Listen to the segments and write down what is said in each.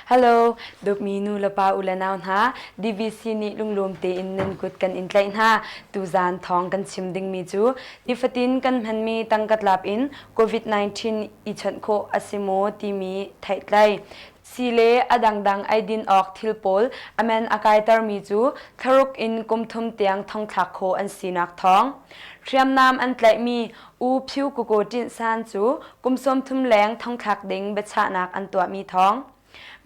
Hello, dawtmi nu le pa u le nau hna, DVC nih lunglawm tein nan kut kan in tlaih hna. Tuzaan thawng kan chim dingmi cu nifatin kan hmanmi tangka tlap in COVID-19 i chawnh khawh a si maw timi theihtlai. Sii le a dangdang eidin awk thil pawl a man a kaitermi cu thlaruk in kum thum tiang thongthlak khawh an sinak thawng. Hriamnam an tlaihmi U Phyu Kuko Tint San cu kum 30 leng thongthlak ding biachahnak an tuahmi thawng.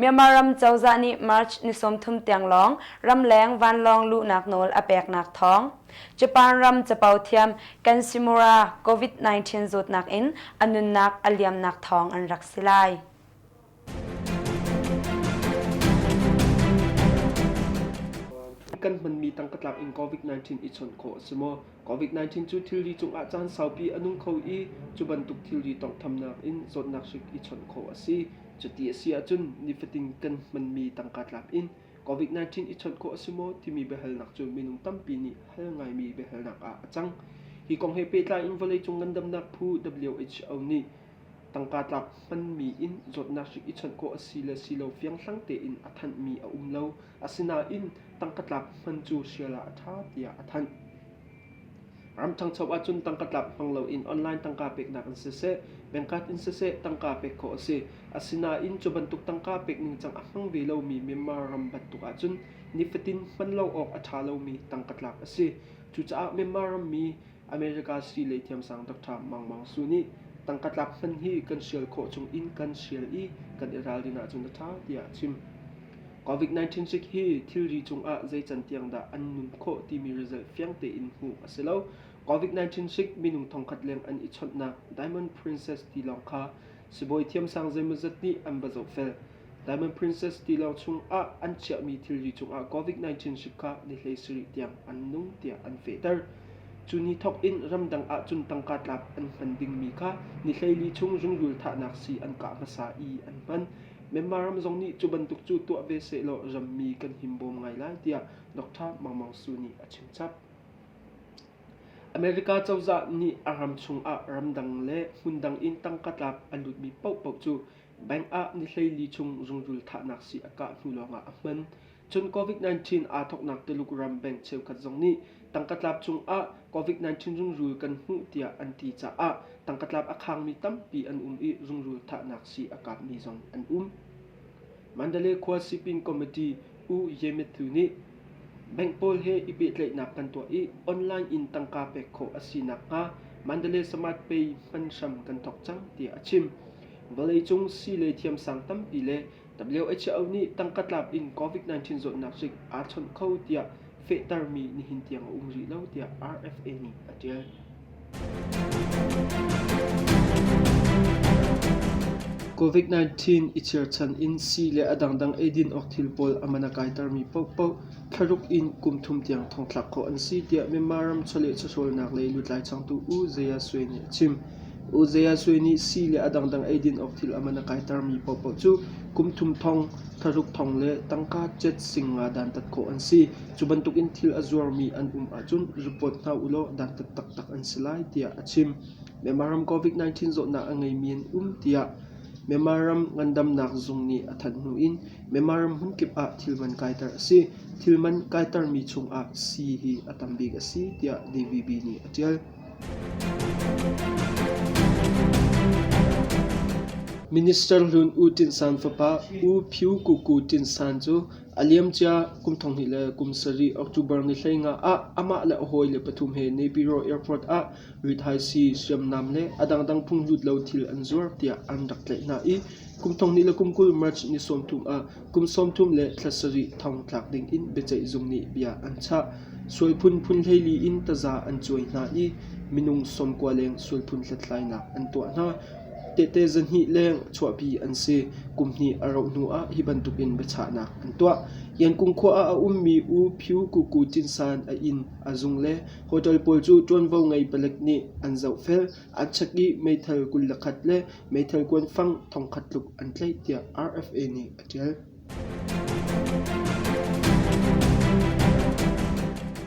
Myanmar ram cozah nih March ni 30 tiang lawng ramleng vanlawng luhnak nawl a peknak thawng. Japan ram capo thiam Ken Shimura COVID-19 zawtnak in a nunnak a liamnak thawng an rak si lai. Kan hmanmi tangka tlak in COVID-19 i chawnh khawh a si maw? COVID-19 cu thilri cungah caan saupi a nung kho i cu bantuk thilri tawnghthamnak in zawtnak hrik i chawnh khawh a si. Cuti a si ahcun nifatin kan hmanmi tangka tlak in COVID-19 i chawnh khawh a si maw timi biahalnak cu minung tampi nih hal ngaimi biahalnak ah a cang. Hi kong he pehtlai in vawleicung ngandamnak phu WHO nih tangka tlak hmanmi in zawtnak hrik i chawnh khawh a si le si lo fianghlang tein a thanhmi a um lo. Asinain tangka tlak hman cu hrial ah a ṭha tiah a thanh. Ram ṭhangcho ahcun tangka tlak hmang loin online tangka peknak in siseh, bank card in siseh tangka pek khawh a si. Asinain cu bantuk tangka pek ningcang a hmang ve lomi Myanmar ram bantuk ahcun nifatin hman lo awk a ṭha lomi tangka tlak a si. Cucaah Myanmar rammi America sii lei thiamsang Dr. Mang Mang Su nih tangka tlak hman hi kan hrial khawh chung in kan hrial i kan i ralrin ahcun a ṭha tiah a chim. COVID-19 hrik hi thilri cungah zei can tiang dah an nun khawh timi result fiang tein hmuh a si lo. COVID-19 hrik minung thongkhat leng an i chawnhnak Diamond Princess tilawng kha sibawi thiamsang zeimawzat nih an va zohfel. Diamond Princess tilawng chungah an chiahmi thilri cungah COVID-19 hrik kha ni 17 tiang an nung tiah an fehter. Cu ni thawk in ramdang ahcun tangka tlap an hman dingmi kha ni 14 chung rungrul thahnak sii an kah hmasa i an hman. Myanmar ram zong nih cu bantuk cu tuah ve sehlaw rammi kan himbawm ngai lai tiah Dr. Mang Mang Su nih a chimchap. America cozah nih a ram chungah ramdang le hmundang in tangka tlap a lutmi paohpaoh cu Bank ah ni 14 chung rungrul thahnak sii a kah hnu lawngah a hman. Cun COVID-19 aa thawknak Tuluk ram bank cheukhat zong nih tangka tlap cungah COVID-19 rungrul kan hmuh tiah an ti caah tangka tlap a khangmi tampi an um i rungrul thahnak sii a kapmi zong an um. Mandalay khua sipin committee U Ye Myint nih bank pawl he i pehtlaihnak kan tuah i online in tangka pek khawh a si nakhnga Mandalay Smart Pay hman hram kan thawk cang tiah a chim. Vawleicung siilei thiamsang tampi le WHO nih tangka tlap in COVID-19 zawtnak hrik aa chawnh kho tiah fehtermi nihin tiang a um rih lo tiah RFA nih a ṭial. COVID-19 i cherchan in sii le a dangdang eidin awk thil pawl a man a kaitermi paohpaoh thlaruk in kum thum tiang thongthlak khawh an si tiah Myanmar ram chawleh chawhrawlnak lei lutlai changtu U Zaya Swe nih a chim. U Zaya Swe nih sii le a dangdang eidin awk thil a man a kaitermi paohpaoh cu kum thum thong, thlaruk thong le tangka cet sing nga dantat khawh an si. Cu bantukin thil a zuarmi an um ahcun report hna ulaw dantat taktak an si lai tiah a chim. Myanmar ram COVID-19 zawtnak a ngeimi an um tiah Myanmar ram ngandamnak zung nih a thanh hnu in Myanmar ram hmunkip ah thil man kaiter a si. Thil man kaitermi chungah sii hi a tam bik a si tiah DVB nih a ṭial. Minister hlun U Tin San fapa U Phyu Kuku Tin San cu a liamcia kum 2007 October ni 15 ah amah le a hawile pathum he Naypyidaw Airport ah rithaisii, hriamnam le a dangdang phunglut lo thil an zuar tiah an rak tlaih hna i kum 2020 March ni 30 ah kum 30 le thla sarih thong tlak ding in biaceih zung nih bia an chah. Sual phun phun 14 in taza an cuai hna i minung 90 leng sual phun hlathlainak an tuah hna. Tehte zahnih leng chuahpi an si. Kum hnih a rauh hnu ah hi bantukin biachahnak an tuah. Yankung khua ah a ummi U Phyu Kuku Tinsan a inn, a zung le hotel pawl cu ṭuanvo ngei palek nih an zohfel. An check i meithal 21 le meithal kuanfang thongkhat tluk an tlaih tiah RFA nih a ṭial.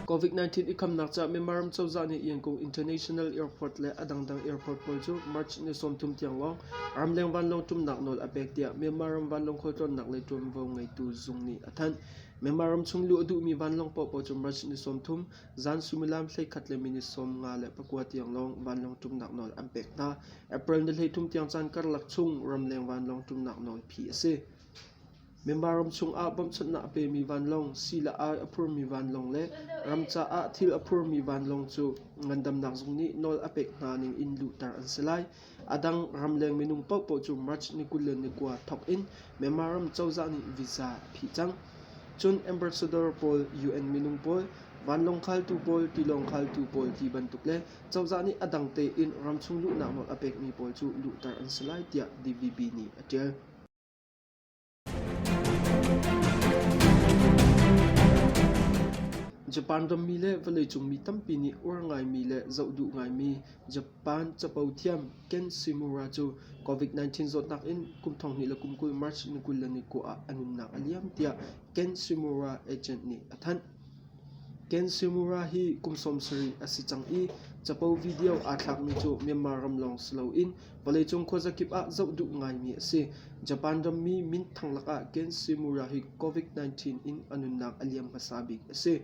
COVID-19 i khamnak caah Myanmar ram cozah nih Yangon International Airport le a dangdang airport pawl cu March ni 30 tiang lawng ramleng vanlawng ṭumnak nawl a pek tiah Myanmar ram vanlawng khualtlawnnak lei ṭuanvo ngeitu zung nih a thanh. Myanmar ram chung luh a duhmi vanlawng paohpaoh cu March ni 30 zan suimilam 11 le minute 59 tiang lawng vanlawng ṭumnak nawl an pek hna. April ni 13 tiang caan karlak chung ramleng vanlawng ṭumnak nawl phih a si. Myanmar ram chungah bawmhchanhnak a pemi vanlawng, sii le ai a phurmi vanlawng le ram caah thil a phurmi vanlawng cu ngandamnak zung nih nawl a pek hna ning in luhter an si lai. A dang ramleng minung paohpaoh cu March ni 29 thawk in Myanmar ram cozah nih visa a phih cang. Cun ambassador pawl, UN minung pawl, vanlawng khaltu pawl, tilawng khaltu pawl ti bantuk le cozah nih a dang tein ramchung luhnak nawl a pekmi pawl cu luhter an si lai tiah DVB nih a ṭial. Japan rammi le vawleicung mi tampi nih uar ngaimi le zoh duh ngaimi Japan capo thiam Ken Shimura cu COVID-19 zawtnak in kum 2020 March ni 29 ah a nunnak a liam tiah Ken Shimura agent nih a thanh. Ken Shimura hi kum 70 a si cang i capo video aa thlakmi cu Myanmar ram lawng si loin Vawleicung khuazakip ah zoh duh ngaimi a si. Japan rammi minthang lakah Ken Shimura hi COVID-19 in a nunnak a liam hmasa bik a si.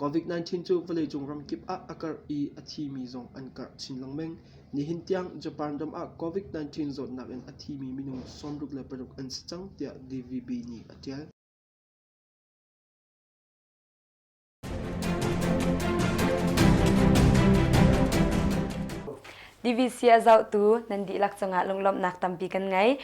COVID-19 cu vawleicung ramkip ah a karh i a thimi zong an karh chin lengmang. Nihin tiang Japan ram ah COVID-19 zawtnak in a thimi minung 66 an si cang tiah DVB nih a ṭial. DVC a zohtu nan dihlak cungah lunglawmhnak tampi kan ngei.